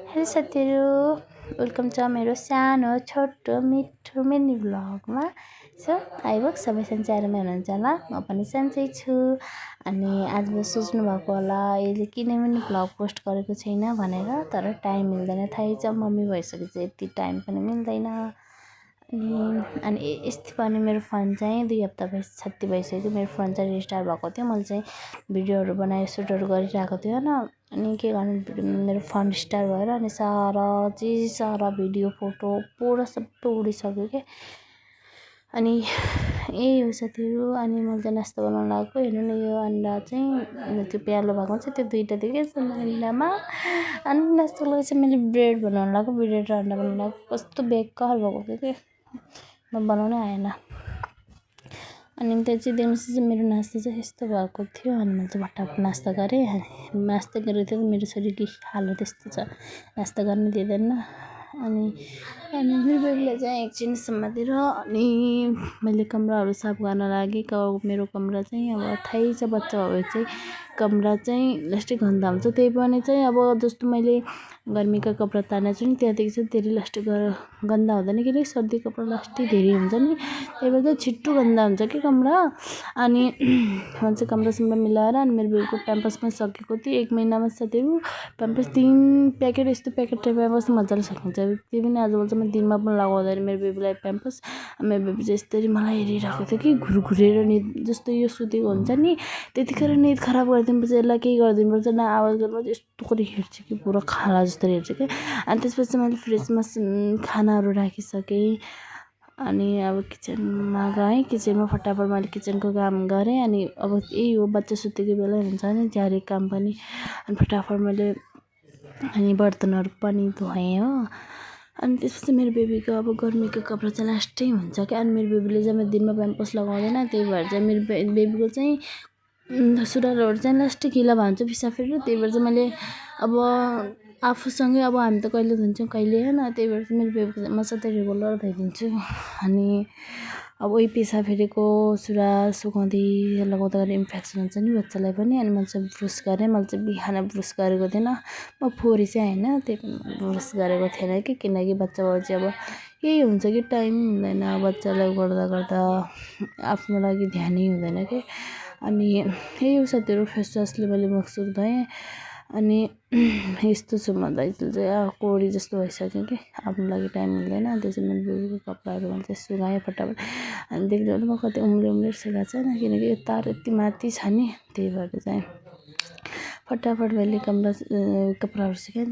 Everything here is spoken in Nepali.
हेलो साथीहरू, वेलकम छ मेरो सानो छोटो मिठो मिनी भ्लगमा। सो आई होप सबै सन्चै आरामै हुनुहुन्छ होला। म पनि सन्चै छु। अनि आज सोच्नु भएको होला यसले किन पनि भ्लग पोस्ट गरेको छैन भनेर, तर टाइम मिल्दैन। थाहै छ मम्मी भइसकेपछि यति टाइम पनि मिल्दैन। अनि यस्तै पनि मेरो फोन चाहिँ 2 हप्ता छत्ती भइसक्यो। मेरो फोन चाहिँ रिस्टार्ट भएको थियो। मैले चाहिँ भिडियोहरू बनाएर सुटहरू गरिरहेको थियो होइन। अनि के गर्नु मेरो फोन रिस्टार्ट भएर अनि सारा भिडियो फोटो पुरा सबै उडिसक्यो के। अनि यही हो साथीहरू। अनि मैले चाहिँ नास्ता बनाउनु लगाएको। हेर्नु न, यो अन्डा चाहिँ त्यो प्यालो भएको छ, त्यो दुईवटा दिएकै छ अन्डामा। अनि नास्ता लगाएको चाहिँ मैले ब्रेड बनाउनु लगाएको, ब्रेड र अन्डा बनाउनु लगाएको। कस्तो बेकार भएको थियो कि म बनाउनै आएन। अनि त्यो चाहिँ दिउँसो चाहिँ मेरो नास्ता चाहिँ यस्तो भएको थियो। अनि मैले चाहिँ फटाफट नास्ता गरेँ। नास्ता गरेको थियो मेरो छोरीको हालत यस्तो छ, नास्ता गर्न दिँदैन। अनि मेरो बेबीलाई चाहिँ एकछिन समातेर अनि मैले कमराहरू साफ गर्न लागेँ। मेरो कमरा चाहिँ अब थाहै छ, बच्चा भए चाहिँ कमरा चाहिँ लास्टै गन्दा हुन्छ। त्यही पनि चाहिँ अब जस्तो मैले गर्मीका कपडा तानेको छु नि, त्यहाँदेखि चाहिँ धेरै लास्टै गन्दा हुँदैन, किनकि सर्दी कपडा लास्टै धेरै हुन्छ नि। त्यही भएर चाहिँ छिट्टो गन्दा हुन्छ कि कमरा। अनि म चाहिँ कमरासम्म मिलाएर अनि मेरो बेबीको प्याम्पर्स पनि सकेको थियो। 1 महिनामा साथीहरू प्याम्पर्स 3 प्याकेट यस्तो प्याकेट प्याम्पर्स मजाले सकिन्छ। त्यो पनि आजकल चाहिँ म दिनमा पनि लगाउँदैन मेरो बेबीलाई प्याम्पर्स। मेरो बेबी चाहिँ यस्तरी मलाई हेरिरहेको थियो कि घुरेर निद जस्तो यो सुतेको हुन्छ नि, त्यतिखेर निद खराब गरिदिनुपर्छ, यसलाई केही गरिदिनुपर्छ न आवाज गर्नुपर्छ। यस्तो गरी हेर्छ कि पुरा खाला जस्तो हेर्छ कि। अनि त्यसपछि मैले फ्रिजमा खानाहरू राखिसकेँ। अनि अब किचनमा गएँ। किचनमा फटाफट मैले किचनको काम गरेँ। अनि अब यही हो, बच्चा सुतेको बेला हुन्छ नि झ्यारे काम पनि। अनि फटाफट मैले अनि बर्तनहरू पनि धोएँ हो। अनि त्यसपछि मेरो बेबीको अब गर्मीको कपडा चाहिँ लास्टै हुन्छ क्या। अनि मेरो बेबीले चाहिँ म दिनमा प्याम्पर्स लगाउँदैन, त्यही भएर चाहिँ मेरो बेबीको चाहिँ सुरुवालहरू चाहिँ लास्टै गिला भन्छ पिसाब फेरि। त्यही भएर चाहिँ मैले अब आफूसँगै अब हामी त कहिले धुन्छौँ कहिले होइन। त्यही भएर चाहिँ मेरो बेबीको म सधैँ रेगुलर धोइदिन्छु। अनि अब उही पिसाब फेरेको सुरुवाल सुकाउँदै लगाउँदाखेरि इन्फेक्सन हुन्छ नि बच्चालाई पनि। अनि मैले चाहिँ ब्रुस गरेँ। मैले चाहिँ बिहान ब्रुस गरेको थिएन, म फोहोरी चाहिँ होइन, त्यही पनि ब्रुस गरेको थिएन कि, किनकि बच्चा भए चाहिँ अब यही हुन्छ कि टाइम हुँदैन बच्चालाई गर्दा आफ्नो लागि ध्यानै हुँदैन कि। अनि यही हो साथीहरू, फेस वासले मैले मुखसुख धोएँ। अनि यस्तो छु म दाइजल चाहिँ कोडी जस्तो भइसक्यो कि आफ्नो लागि टाइम हुँदैन। त्यो चाहिँ मेरो बेबीको कपडाहरू मैले चाहिँ सुकाएँ फटाफट। अनि देख्नु म कति उम्ले सुकाएको छैन, किनकि यो तार यति माथि छ नि, त्यही भएर चाहिँ फटाफट मैले कपडाहरू सुकाएँ।